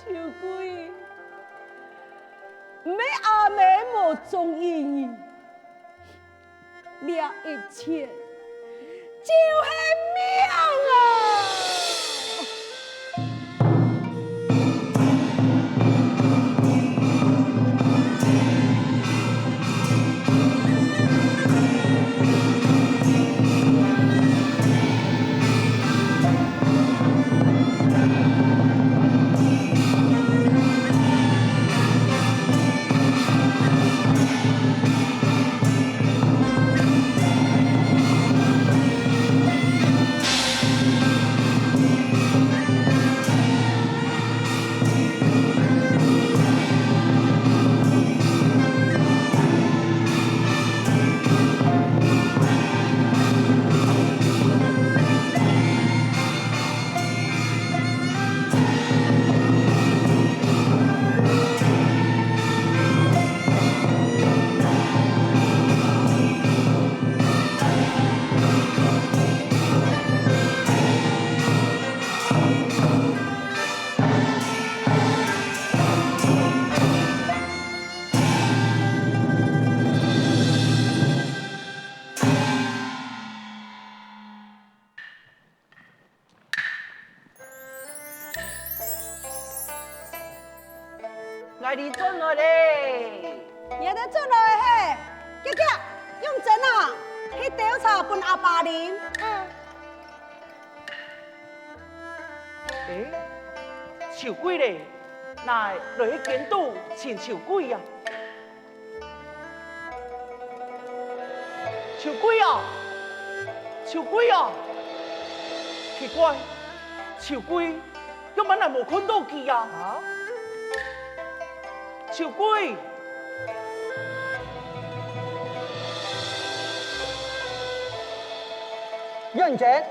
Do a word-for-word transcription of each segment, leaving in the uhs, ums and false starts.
秋桂，毋係阿姆無中意你，這一切就係命啊！ 𠊎兜轉來咧！你兜轉來嘿！遽遽，永珍啊，去兜茶分阿爸啉。嗯。欸，秋桂咧，哪會來去間肚尋秋桂啊？ 秋桂啊，秋桂啊！奇怪，秋桂仰般還無看到佢啊？啊？秋桂！永珍，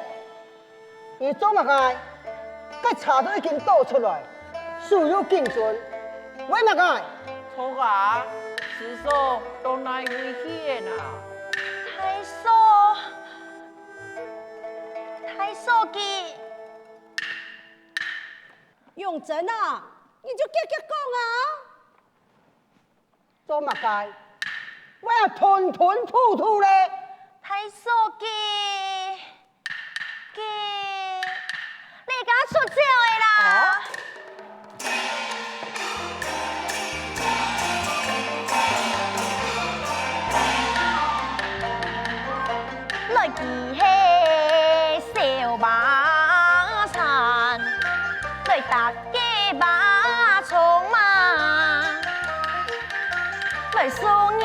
你做麼个？該茶都已經倒出來，手又緊顫，為麼个？著啊，師嫂到哪位去了啊？大嫂，大嫂佢……永珍啊，你就遽遽講啊！ 做麼个？𠊎也吞吞吐吐咧。大嫂佢，佢離家出走了啦！啊？來佢係小巴山，來打 个巴掌嘛，來送你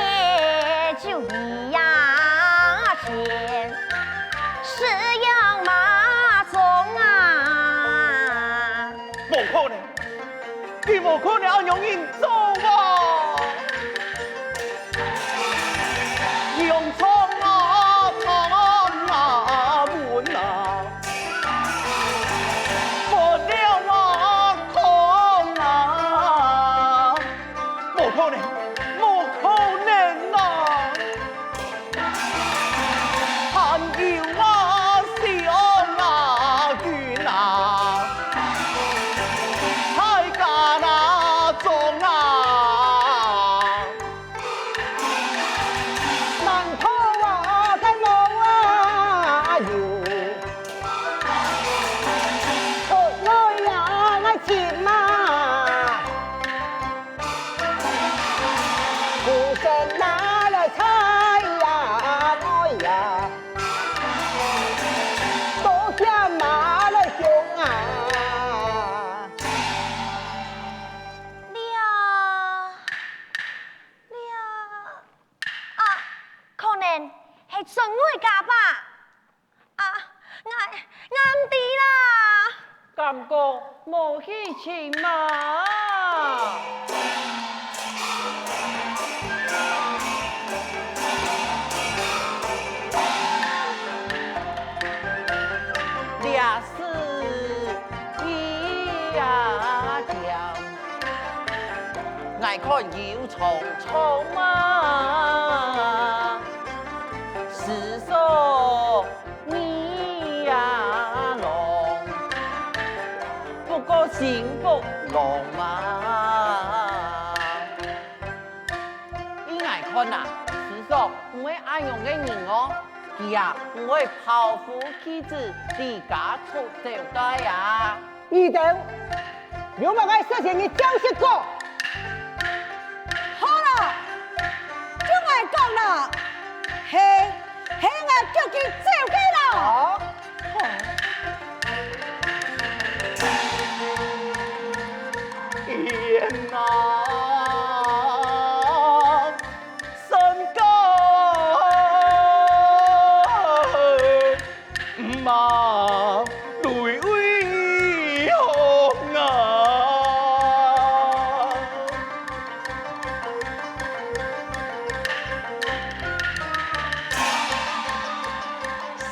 酒一呀錢，是羊巴掌啊！無可能，佢無可能恁樣人做啊！ 洋蔥啊，糖啊，粉啊，無了啊，空啊！無可能，無可能啊！還有啊，香啊，金啊，大家那種啊！ 饅頭啊，該無啊，有。出來呀，𠊎尋啊。莆筍拿來採呀，愛呀，多香啊，來香啊。了。 了，啊，可能係準𠊎家吧。啊，𠊎，𠊎毋知啦。敢講無去尋嘛？這 是一呀店，𠊎看有長長啊，是說你呀郎，不過幸福浪漫。依𠊎看啊，世上毋會恁樣个人哦，佢啊毋會拋夫棄子、離家出走个啊。你等有麼个事情，你照實講。好啦，就𠊎講啦，係，係𠊎叫佢走个啦。好。 天南山高馬，雷雨洪啊！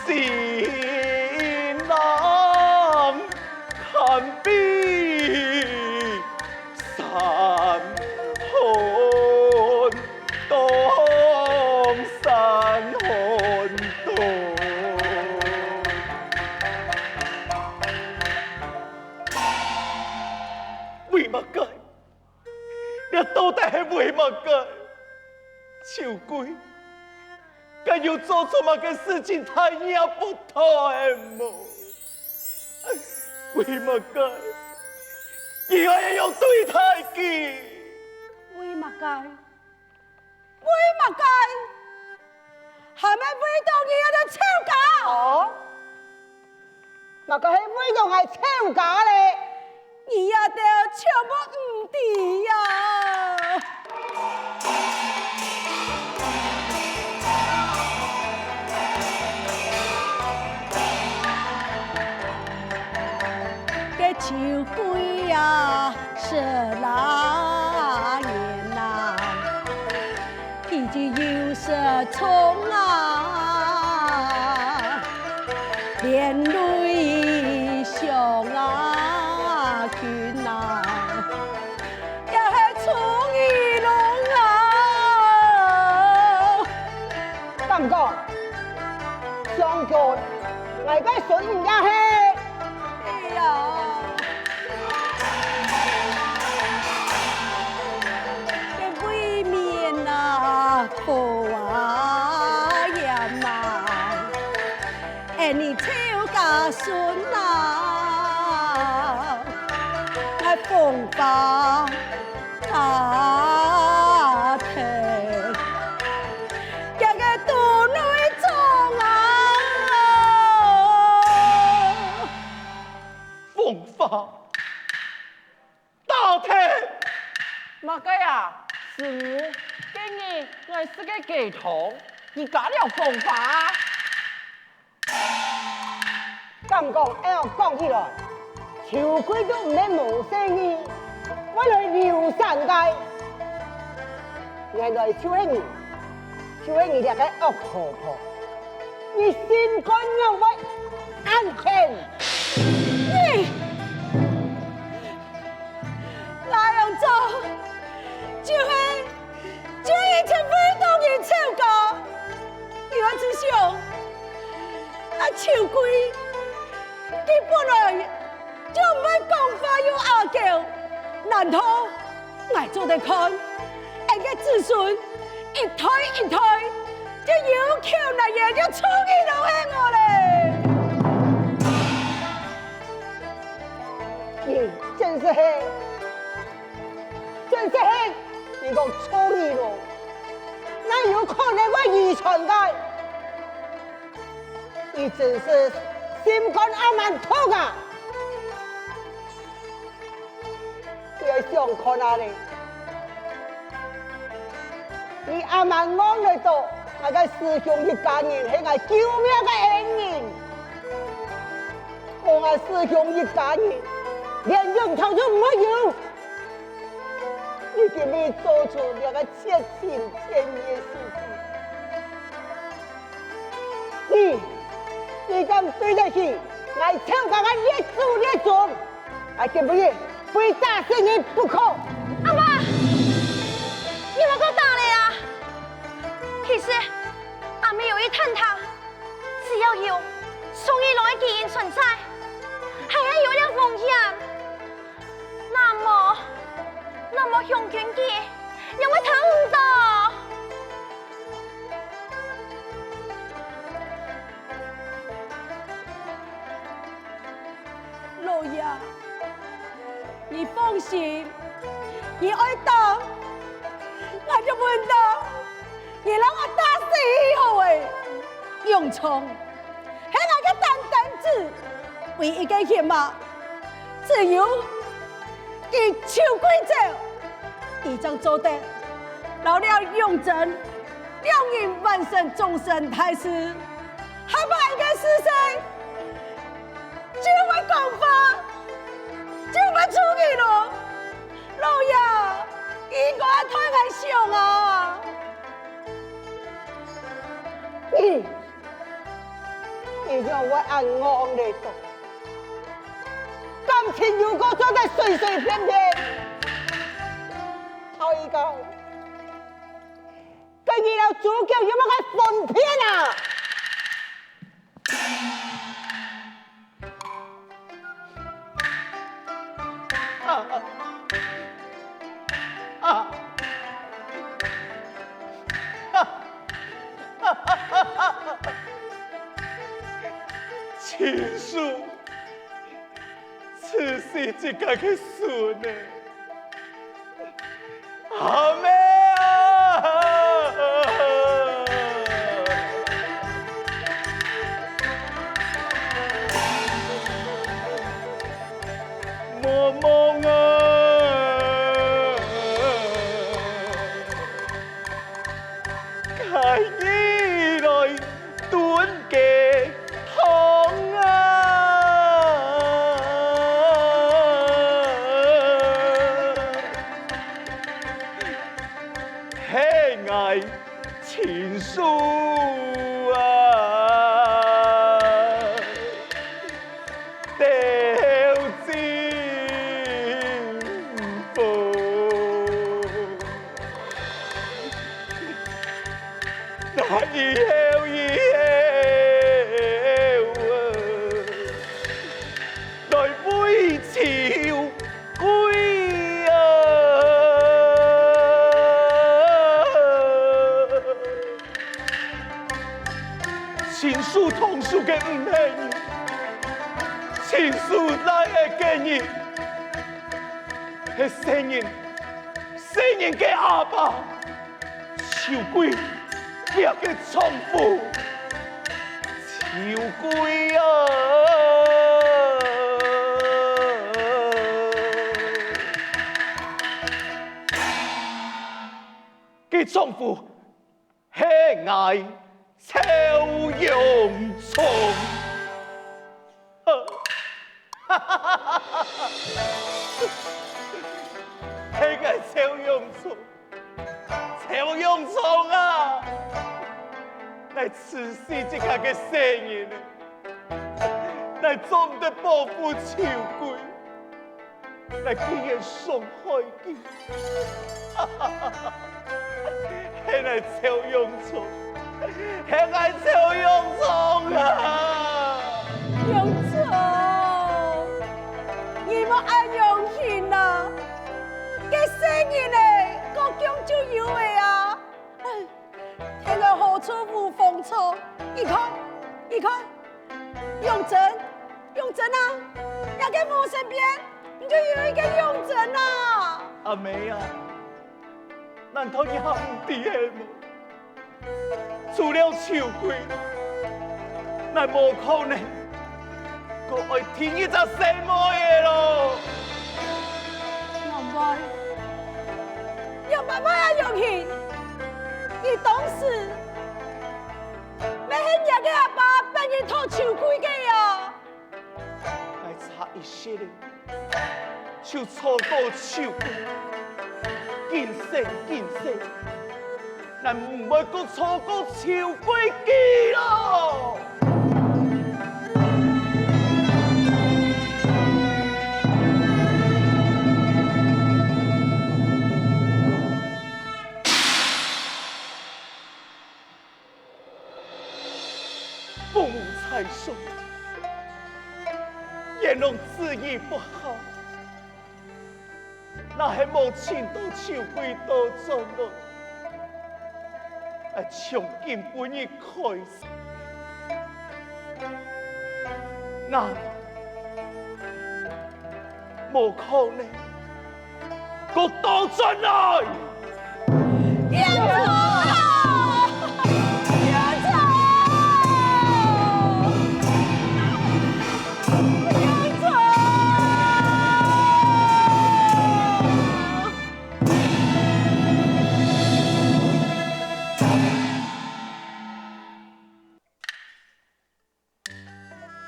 心難堪比山寒，當山寒冬。為麼个？ 這到底係為麼个？秋桂，佢有做錯麼个事情大逆不道係無？為麼个？佢愛仰般對待佢？為麼个？為麼个？ 還會為著你个臭家？哦，麼个係為著𠊎臭家咧？你這兜全部毋知啊！該秋桂啊，十來年啊， 佢就有失聰啊，連累上啊，近啊，也係聰兒郎啊。敢講，上官，𠊎个孫也係 哎呀，這未免啊，火啊炎啊，恁呢臭家孫啊，𠊎風華 大體，這个肚內臟啊！風華，大體！麼个啊，師母，該日𠊎食个雞湯，你加了風華？ 敢講恁樣講起來，秋桂都毋係無細義，會來留山个。原來就係你，就係你這个惡婆婆，你心肝仰會恁狠！你，哪樣做，就係 就一直為著人吵架。你還知想，啊，秋桂，佢本來就毋會講話又阿嬌，難道𠊎做得看，𠊎个子孫一代一代就有口難言，就聰兒郎係𠊎咧？你真係係 真係係，你講聰兒郎，哪有可能會遺傳个？你真係心肝恁蠻毒啊！你愛想看啊咧，你恁蠻戇來做，𠊎个師兄一家人係𠊎救命个恩人。 無𠊎師兄一家人，連永頭都毋會有。你今日做出這个絕情絕義个事情，你，你敢對得起𠊎秋家个列祖列宗？𠊎今晡日非打死你不可！阿姆，你莫過打了啊！其實，阿姆有一探頭， 只要有聰兒郎个基因存在，還係有一點風險。你放心，你愛打，𠊎就分打，你摎𠊎打死去好欸。永昌，係𠊎个單單子，唯一个血脈，只有佢秋桂走，佢正做得摎了永珍兩人完成終身大事。下擺个時勢， 就會講話，就會出去咯。老爺，你應該愛替𠊎想啊！你，你仰會恁戇咧？感情又過做得隨隨便便？頭一個，該你摎豬狗有無愛分辨啊？ 親手，自死自家个孫呢！ 阿姆啊！莫忘啊！ 該你來燉个湯啊，係𠊎親手啊！ 鬥陣風。那以後，以後啊，來為秋桂啊！ 親手動手个毋係人，親手拉忒个人係細人，細人个阿爸，秋桂，佢个丈夫，秋桂啊！佢丈夫 係𠊎趙永聰。係𠊎趙永聰，趙永聰啊！𠊎自死自家个細人呢，𠊎做毋得保護秋桂。 𠊎竟然傷害佢。係𠊎趙永聰，係𠊎趙永聰啊！永聰，你莫恁樣形啊！該細人仔，國中就有了啊！ 天來何處無芳草，你看，你看，永珍，永珍啊，這个屋身邊，毋就有一个永珍啊！阿姆啊，難道你還毋知係無？除了秋桂，𠊎無可能 過愛第二隻細妹仔咯。仰會，仰會恁樣形？你當時，乜係若个阿爸分人討秋桂个啊？𠊎差一息仔，就錯過秋桂，今生今世。 𠊎毋會過錯過秋桂佢咯！父母在上，閻王旨意不好。 若係無尋到秋桂倒轉來，𠊎從今分你開始。𠊎，無可能，過倒轉來！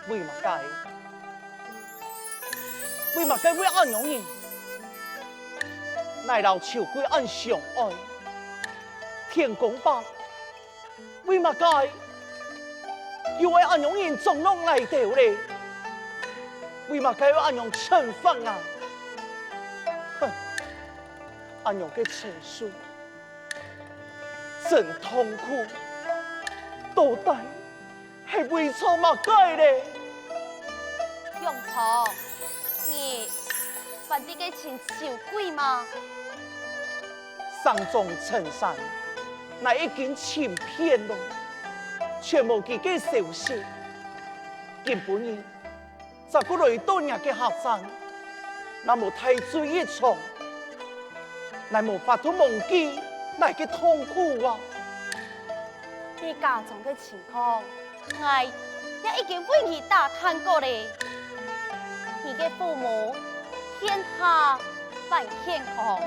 為麼个？為麼个會恁樣呢？𠊎摎秋桂恁相愛，天公伯，為麼个又會恁樣人捉弄𠊎兜咧？為麼个會恁樣懲罰𠊎？哼，恁樣个程序，真痛苦，到底 係為著麼个咧？永昌，你還記得尋秋桂嗎？山中深山，𠊎已經尋遍了，全無佢个消息。今晡日， 正過來到若个客棧，若無大醉一場，𠊎無法度忘記𠊎个痛苦啊！你家中个情況，𠊎也已經為你打探過咧。你个父母現下還健康，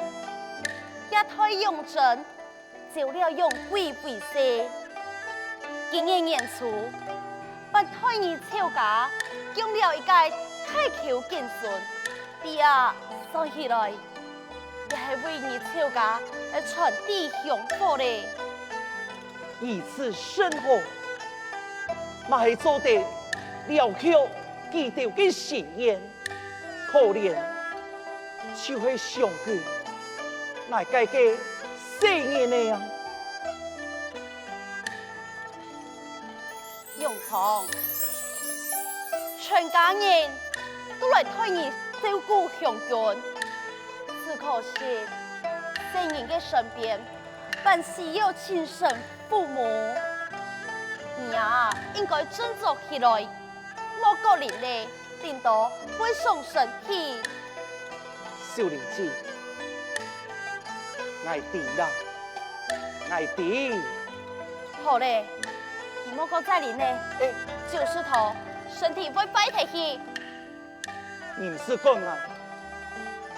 這代永珍 招了楊貴為婿。今年年初，還代你秋家降了一個大舅金孫，這下算起來，也係為你秋家來傳遞香火咧。如此甚好，嘛係做得了卻佢兜个心願。 可憐，就係想佢，𠊎該个細人仔啊！永昌，全家人都來代你照顧香君，只可惜細人个身邊，還需要親生父母。你啊，應該振作起來， 莫過零咧，頂多會傷身體。秀玲姊，𠊎知啦，𠊎知。好咧，你莫過再零咧，欸，久勢頭，身體會壞忒去。你毋使管𠊎，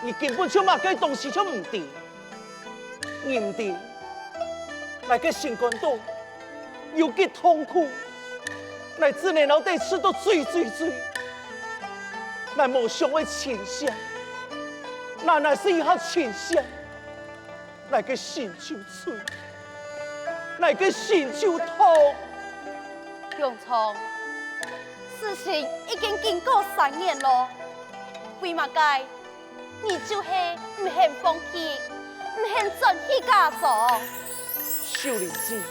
你根本就麼个東西就毋知。 你毋知，𠊎个心肝肚有幾痛苦，𠊎只能摎佢試到最最最。𠊎無想愛親相，若𠊎試一下親相，𠊎个心就碎，𠊎个心就痛。永昌，事情已經經過三年囉，為麼个 你就係毋肯放棄，毋肯轉去嫁妝。秀玲姊，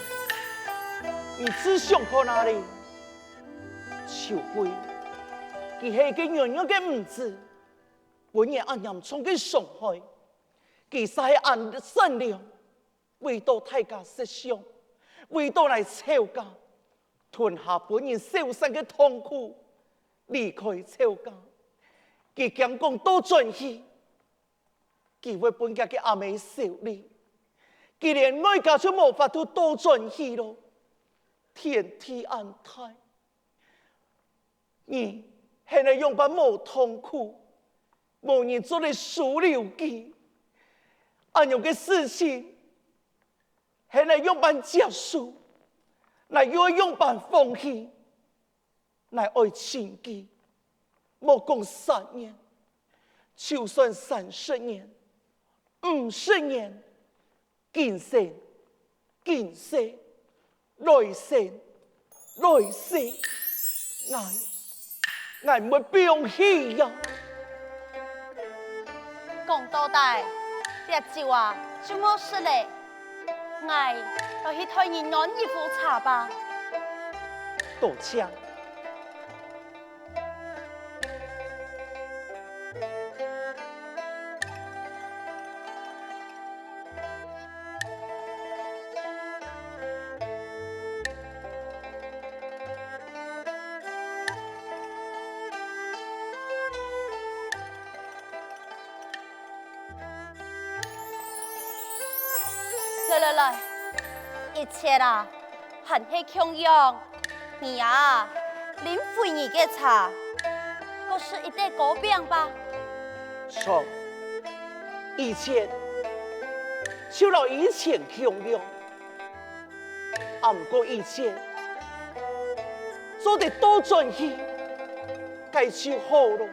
你試想看啊哩，秋桂，佢係一個軟弱个女子，分人恁嚴重个傷害，佢嗄係恁善良，為著大家設想，為著𠊎秋家，吞下分人受傷个痛苦，離開秋家。佢驚講倒轉去， 佢會分厥个阿姆笑哩。佢連外家就無法度倒轉去囉。天地恁大，人係愛仰般無痛苦，無人做得收留佢。恁樣个事情，係愛仰般接受，𠊎又愛仰般放棄？ 𠊎愛尋佢，莫講三年，就算三十年、五十年，今生、今世、來生、來世，𠊎，𠊎毋會放棄呀！講到底，這酒啊，就莫食咧。 𠊎愛去代你暖一壺茶吧。多謝。來來來，一切啊，還係共樣。你啊，啉回你个茶，過食一垤糕餅吧。著，一切就摎以前共樣。啊，毋過以前做得倒轉去，該就好囉。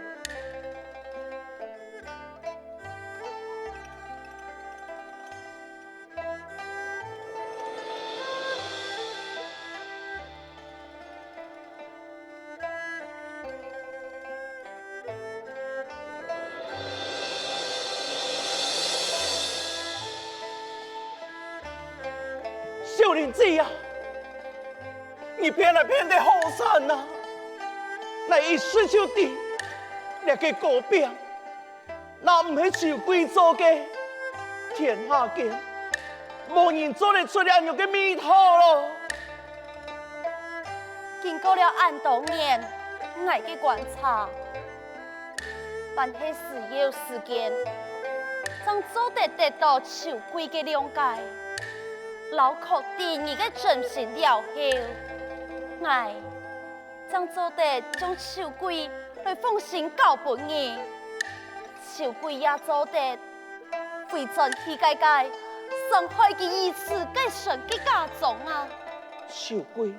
秀玲姊啊，你騙來騙忒好慘啊！𠊎一食就知，這个糕餅 若毋係秋桂做个，天下間無人做得出恁樣个味道囉。經過了恁多年，𠊎个觀察，還係需要時間，正做得得到秋桂个諒解，摎確定你个真心了後，𠊎 正做得將秋桂來放心交分你。秋桂也做得回轉去該个傷害佢二次个神个家中啊！秋桂，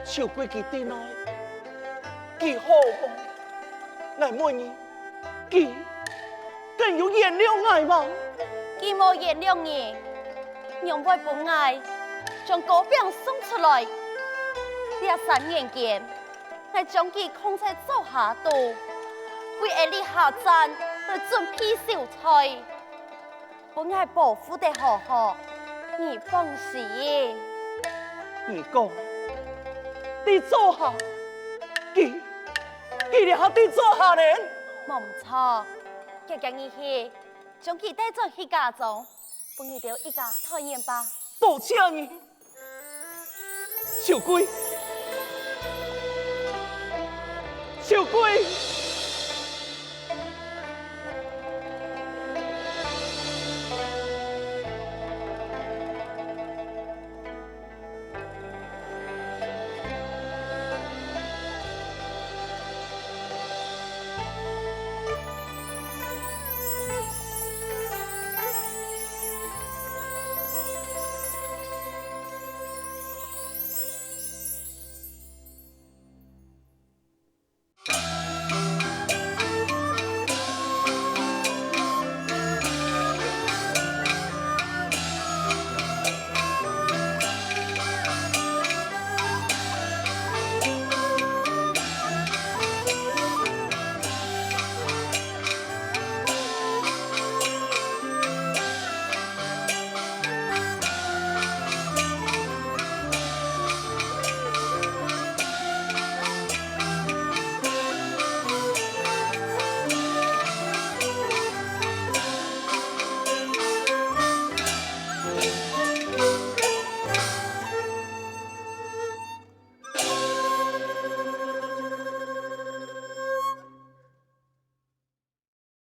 秋桂佢知哪，佢好無？𠊎問你， 佢敢有原諒𠊎嗎？佢無原諒你，仰會分𠊎將糕餅送出來？這三年間，𠊎將佢囥在灶下肚，為𠊎這下正來準備酒菜，分𠊎保護得好好，你放心。你講，在灶下，佢，佢這下在灶下呢？無毋著，遽遽你去， 將佢帶轉去家中，分你兜一家團圓吧。多謝你，秋桂，秋桂。